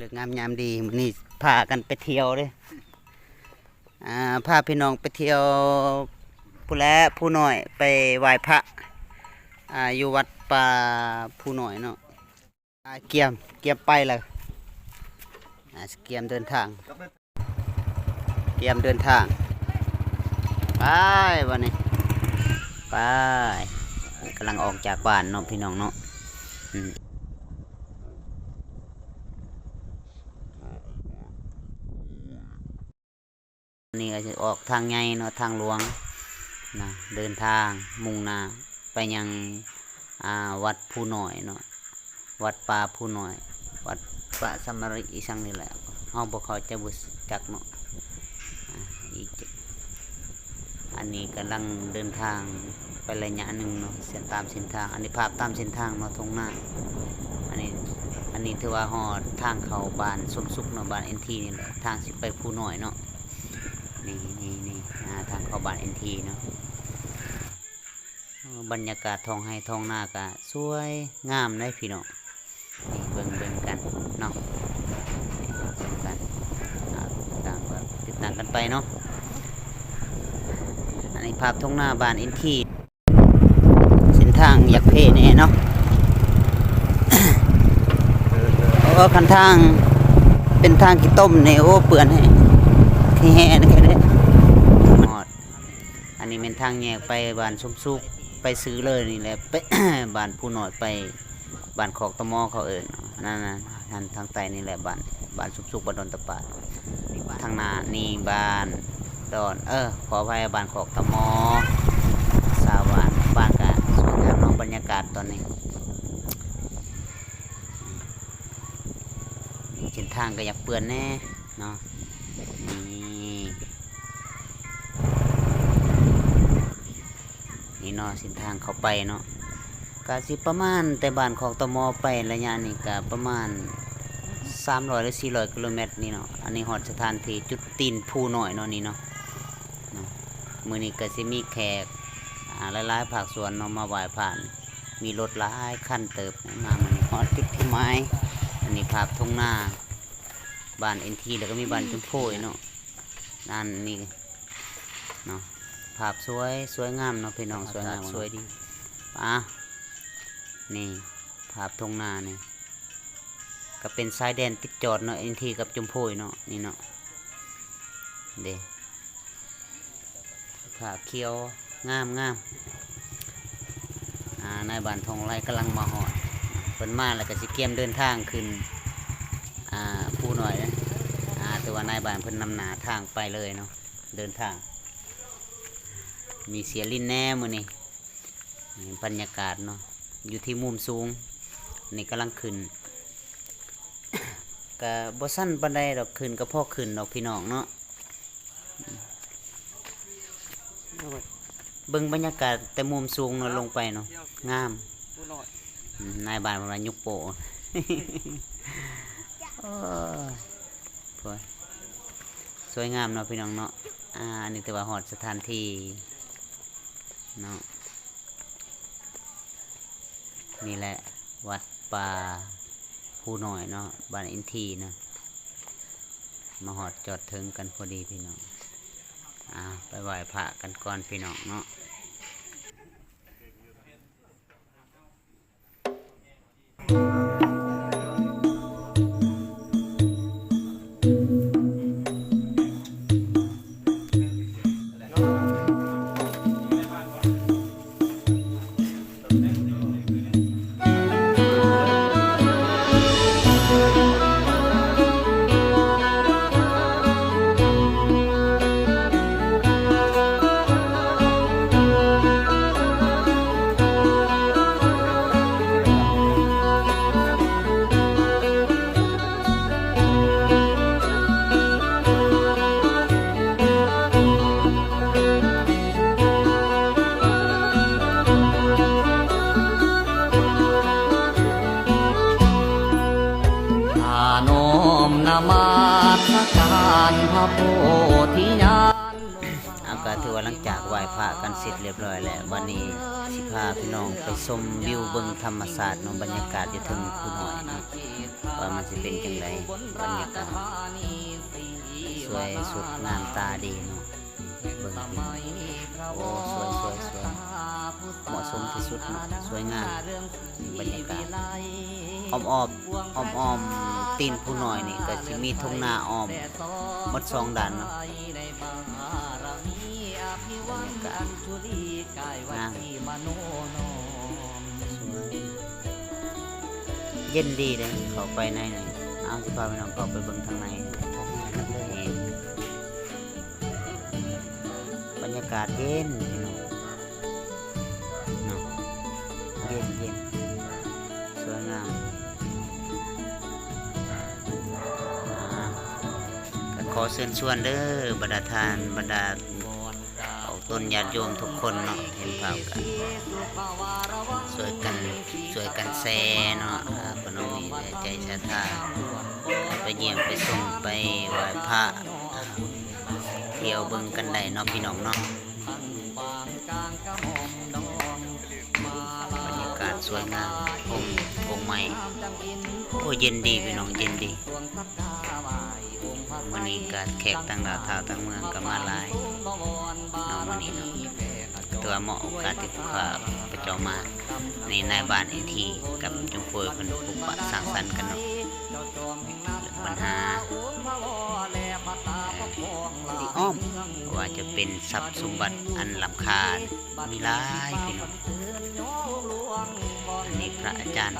ເລີກງາມຍາມດີ ມື້ນີ້ພາກັນໄປທ່ຽວເດ້ ອ່າ ພາພີ່ນ້ອງໄປທ່ຽວພຸ້ນແຫຼະ ພູນ້ອຍ ໄປໄຫວ້ພະ ອ່າ ຢູ່ວັດປ່າພູນ້ອຍເນາະ. ອ່າ ກຽມ ກຽມໄປແລ້ວ ອ່າ ກຽມເດີນທາງ ກຽມເດີນທາງ ໄປບາດນີ້ ໄປ ກຳລັງອອກຈາກບ້ານເນາະ ພີ່ນ້ອງເນາະ ອືມ. ນີ້ກໍຊິອອກທາງໃຫຍ່ເນາະ ທາງຫຼວງນະ ເດີນທາງມຸ່ງໜ້າໄປຍັງ ອ່າ ວັດພູນ້ອຍເນາະ ວັດປ່າພູນ້ອຍ ວັດພະສະມາຣິອີ່ຫຍັງນີ້ແຫຼະ ເຮົາບໍ່ເຂົ້າໃຈ ບໍ່ຈັກເນາະ ອ່າ ອີກ ອັນນີ້ກຳລັງເດີນທາງໄປໄລຍະໜຶ່ງເນາະ ເສັ້ນ ຕາມເສັ້ນທາງ ອັນນີ້ພາບຕາມເສັ້ນທາງເນາະ ທົ່ງນາ ອັນນີ້ ອັນນີ້ຖືວ່າຮອດທາງເຂົ້າບ້ານສົມສຸກເນາະ ບ້ານເອັນທີນີ້ແຫຼະ ທາງຊິໄປພູນ້ອຍເນາະ ນີ້ ນີ້ ນີ້ ອ່າ ທາງເຂົ້າບ້ານເອັນທີເນາະ ເອີ ບັນຍາກາດທ້ອງໄຮ່ທ້ອງນາກະສວຍງາມເດ້ພີ່ນ້ອງ. ນີ້ເບິ່ງ ເບິ່ງກັນເນາະ ເບິ່ງກັນ ອ່າ ຕາມ ຕິດຕາມກັນໄປເນາະ ອັນນີ້ພາບທົ່ງນາບ້ານເອັນທີ ເສັ້ນທາງຢາກເພແດ່ເນາະ ໂອ້ ຄັນທາງເປັນທາງຂີ້ຕົມນີ້ ໂອ້ ເປື້ອນແຮງ ຂີ້ແຮ່ແທ້ເດ້ ຮອດ ອັນນີ້ແມ່ນທາງແຍກໄປບ້ານສົມສຸກ ໄປຊື່ເລີຍນີ້ແຫຼະ ໄປ ບ້ານພູນ້ອຍ ໄປ ບ້ານຄອກຕະມໍເຂົາເອີ້ນ ນັ້ນນະ ທາງໃຕ້ນີ້ແຫຼະ ບ້ານ ບ້ານສຸກໆ ບ້ານດອນຕະປາດ ທາງໜ້ານີ້ບ້ານດອນ ເອີ ຂໍອະໄພ ບ້ານຄອກຕະມໍ ຊາວບ້ານ ບ້ານກະສວຍງາມເນາະ ບັນຍາກາດຕອນນີ້ ເສັ້ນທາງກະຢາກເປື້ອນແດ່ເນາະ ນີ້. ນີ້ເນາະ ເສັ້ນທາງເຂົ້າໄປເນາະ ກະຊິປະມານແຕ່ບ້ານຄອກຕະມໍໄປ ໄລຍະນີ້ກະປະມານສາມຮ້ອຍ ຫຼື ສີ່ຮ້ອຍກິໂລແມັດນີ້ເນາະ ອັນນີ້ຮອດສະຖານທີ່ຈຸດຕີນພູນ້ອຍເນາະ ນີ້ເນາະ ເນາະ ມື້ນີ້ກະຊິມີແຂກ ອ່າ ຫຼາຍໆພາກສ່ວນເນາະ ມາໄຫວ້ພະ ມີລົດຫຼາຍຄັນເຕີບມາມື້ນີ້ ຮອດຈຸດໝາຍ ອັນນີ້ພາບທົ່ງນາ ບ້ານເອັນທີ ແລ້ວກໍມີບ້ານຈຸມໂພຍເນາະ ອັນນີ້ເນາະ ພາບສວຍ ສວຍງາມເນາະພີ່ນ້ອງ ສວຍງາມ ສວຍດີ ອ່າ ນີ້ພາບທົ່ງນານີ້ ກໍເປັນຊາຍແດນຕິດຈອດເນາະ ເອັນທີ ກັບຈຸມໂພຍເນາະ ນີ້ເນາະ ເດ້ ຜ້າຂຽວ ງາມໆ ອ່າ ນາຍບ້ານທອງໄລກຳລັງມາຮອດ ເພິ່ນມາແລ້ວກໍຊິກຽມເດີນທາງຂຶ້ນ ອ່າ ພູນ້ອຍເດ້ ອ່າ ຖືວ່ານາຍບ້ານເພິ່ນນຳໜ້າທາງໄປເລີຍເນາະ ເດີນທາງ ມີເສຍລິນແດ່ມື້ນີ້ ນີ້ບັນຍາກາດເນາະ ຢູ່ທີ່ມຸມສູງ ນີ້ກຳລັງຂຶ້ນ ກະບໍ່ຊັນປານໃດດອກ ຂຶ້ນກະພໍຂຶ້ນດອກພີ່ນ້ອງເນາະ ເບິ່ງບັນຍາກາດແຕ່ມຸມສູງເນາະ ລົງໄປເນາະ ງາມ ອືມ ນາຍບ້ານເພິ່ນວ່າຍຸກໂປ້ ໂອ້ຍ ໂອ້ຍ ສວຍງາມເນາະພີ່ນ້ອງເນາະ ອ່າ ອັນນີ້ຖືວ່າຮອດສະຖານທີ່ເນາະ ນີ້ແຫຼະ ວັດປ່າພູນ້ອຍເນາະ ບ້ານອິນທີເນາະ ມາຮອດຈອດເຖິງກັນພໍດີພີ່ນ້ອງ ອ່າ ໄປໄຫວ້ພະກັນກ່ອນພີ່ນ້ອງເນາະ. ອ່າ ກໍຖືວ່າຫຼັງຈາກໄຫວ້ພະກັນເສັດລຽບຮ້ອຍແລ້ວ ບັດນີ້ຊິພາພີ່ນ້ອງໄປຊົມວິວເບິ່ງທຳມະຊາດເນາະ ບັນຍາກາດຢູ່ເທິງພູນ້ອຍເນາະ. ວ່າມັນຊິເປັນຈັ່ງໃດ ບັນຍາກາດ ສວຍສົດງາມຕາດີເນາະ. ເບິ່ງພີ່ນ້ອງ ໂອ້ ສວຍ ສວຍ ສວຍ ເໝາະສົມທີ່ສຸດເນາະ ສວຍງາມ ບັນຍາກາດ ອ້ອມໆ ອ້ອມໆ ຕີນພູນ້ອຍນີ້ກໍຊິມີທົ່ງນາອ້ອມໝົດສອງດ້ານເນາະ. ບັນຍາກາດງາມ ສວຍ ເຢັນດີເດ້ ເຂົ້າໄປໃນນີ້. ເອົາ ຊິພາພີ່ນ້ອງເຂົ້າໄປເບິ່ງທາງໃນ. ນີ້ ບັນຍາກາດເຢັນພີ່ນ້ອງເນາະ ເຢັນໆ ສວຍງາມ. ອ່າ ກໍຂໍເຊີນຊວນເດີ ບັນດາທ່ານ ບັນດາ ອອກຕົນຍາດໂຍມທຸກຄົນເນາະ ເຫັນພາບກໍຊ່ວຍກັນ ຊ່ວຍກັນແຊເນາະ. ອ່າ ເພິ່ນມີແຮງໃຈສັດທາ ໄປຢ້ຽມໄປຊົມ ໄປໄຫວ້ພະ ທ່ຽວເບິ່ງກັນໄດ້ເນາະ ພີ່ນ້ອງເນາະ. ບັນຍາກາດສວຍງາມ ອົງ ອົງໃໝ່ ໂອ້ ເຢັນດີພີ່ນ້ອງ ເຢັນດີ. ມື້ນີ້ກໍແຂກຕ່າງດ້າວ ຊາວຕ່າງເມືອງກໍມາຫຼາຍເນາະ ມື້ນີ້ເນາະ. ຖືວ່າເໝາະໂອກາດທີ່ພວກຂ້າພະເຈົ້າມາ ໃນນາຍບ້ານເອທີກັບຈຸມໂພຍເພິ່ນພົບປະສັງສັນກັນເນາະ ເລື່ອງບັນຫາ ເອີ ທີ່ອ້ອມ ບໍ່ວ່າຈະເປັນຊັບສົມບັດອັນລ້ຳຄ່າ ມີຫຼາຍພີ່ນ້ອງ. ອັນນີ້ພະອາຈານ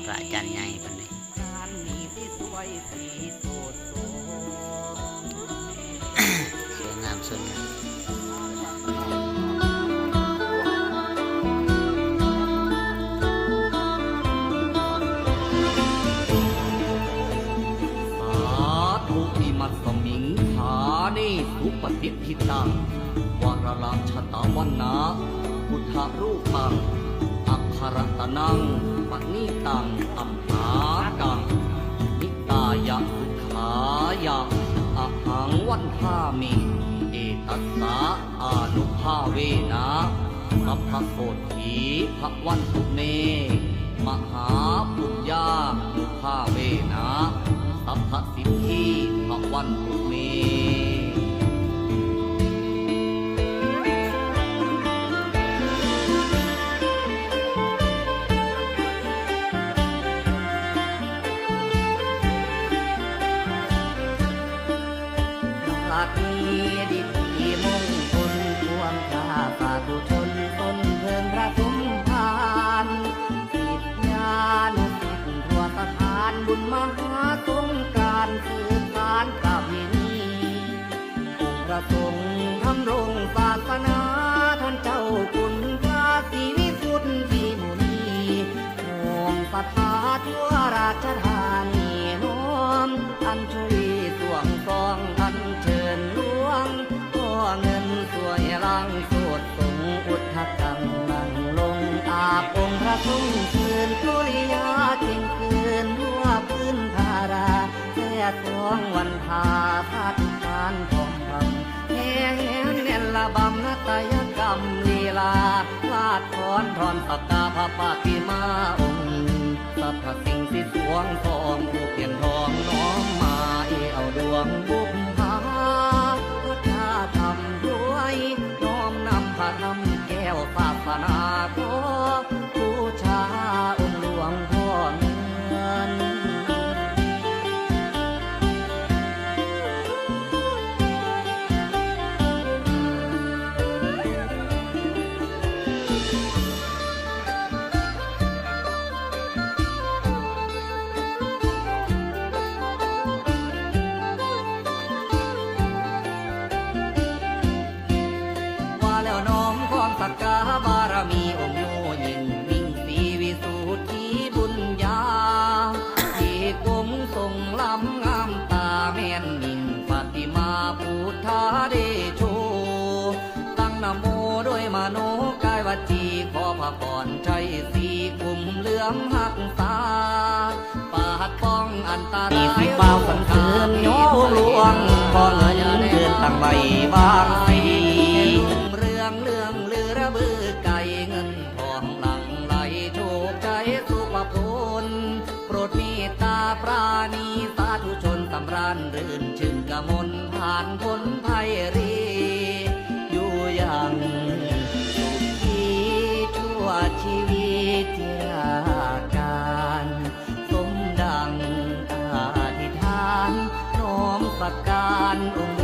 ພະອາຈານໃຫຍ່ເພິ່ນເດ້. ສວຍງາມ ສວຍງາມ. ສາທຸ ອິມັດສະມິງ ຖາເນສຸ ປະຕິດ ທິຕັງ ວະລະລະຊະຕາວັນນະ ພຸດທະຮູປັງ ອັກຂະລັດຕະນັງ ປະນີຕັງ ຕັມຫາກັງ ຫິຕາຍະ ສຸຂາຍະ ອະຫັງ ວັນທາມິ ເອຕັດສະ ອານຸພາເວນະ ສັບພະໂສດຖີ ພະວັນຕຸເມ ມະຫາປຸນຍານຸພາເວນະ ສັບພະສິດຖີ ພະວັນຕຸເມ. ບັດນີ້ ດິດດີມົງຄົນ ຄວນຂ້າສາທຸຊົນ ຊົນເພິ່ງພະສົມພານ ສິດຍານຸສິດທົ່ວສະຖານ ບຸນມະຫາສົງການ ສືບສານປະເພນີ ອົງພະສົງທຳລົງສາສະໜາ ທ່ານເຈົ້າຄຸນພະສີວິສຸດທິມຸນີ ຮ່ວມສັດທາທົ່ວລາຊະທານີ ນ້ອມອັນໂຊລີສວງຊອງ ອັນເຊີນຫຼວງ ຂໍເງິນຊ່ວຍລ້າງໂສດສົງ ອຸດທະກັງນັ່ງລົງອາບອົງພະສົງ ຊື່ນສຸລິຍາເຄັ່ງຄືນທົ່ວພື້ນພາລາ ແຊສອງວັນທາ ພາທຸກທ່ານພ້ອມພຳ ແຫ່ແຫນແໜ້ນລະບຳນາດຕະຍະກຳລີລາ ລາດຟ້ອນທ່ອນສັກກາພະປະຕິມາອົງ ສັບພະສິ່ງສີສວງທອງ ທູບທຽນທອງນ້ອມມາ ເອເອົາດວງບຸບພາ ພັດທາທຳດ້ວຍ ນ້ອມນຳພະທຳແກ້ວສາສະໜາ ຂໍບູຊາອົງຫຼວງພໍ່ເງິນ. ວ່າແລ້ວນ້ອມຄວາມສັກກາບາລະມີ ອົງຢູ່ຍິ່ງ ມີສີວິສຸດທິບຸນຍາ ທີ່ກົງຊົງລ້ຳງາມຕາ ແມ່ນຍິ່ງປະຕິມາພຸດທາເດໂຊ ຕັ້ງນະໂມດ້ວຍມະໂນກາຍວະຈີ ຂໍພະພອນໄຊສີຄຸ້ມເຫຼືອມຮັກສາ ປາດປ້ອງອັນຕະລາຍ ມີສີຟ້າສັນເສີນ ຍ້ອນຫຼວງພໍ່ເງິນ ເດີນຕັ້ງໄວ້ບາງສີ ຮຸ່ງເຮືອງເລື່ອງລືລະບືໄກ ເງິນທອງຫຼັ່ງໄຫຼໂຊກໄຊສຸພະພົນ ໂປດມີ ປານີສາທຸຊົນສຳຣານ ລື່ນຊື່ນກະມົນຜ່ານພົ້ນໄພຣີ ຢູ່ຢ່າງສຸຂີທົ່ວຊີວິດທີ່ລາການ ສົມດັ່ງອະທິຖານ ນ້ອມສັກການອົງ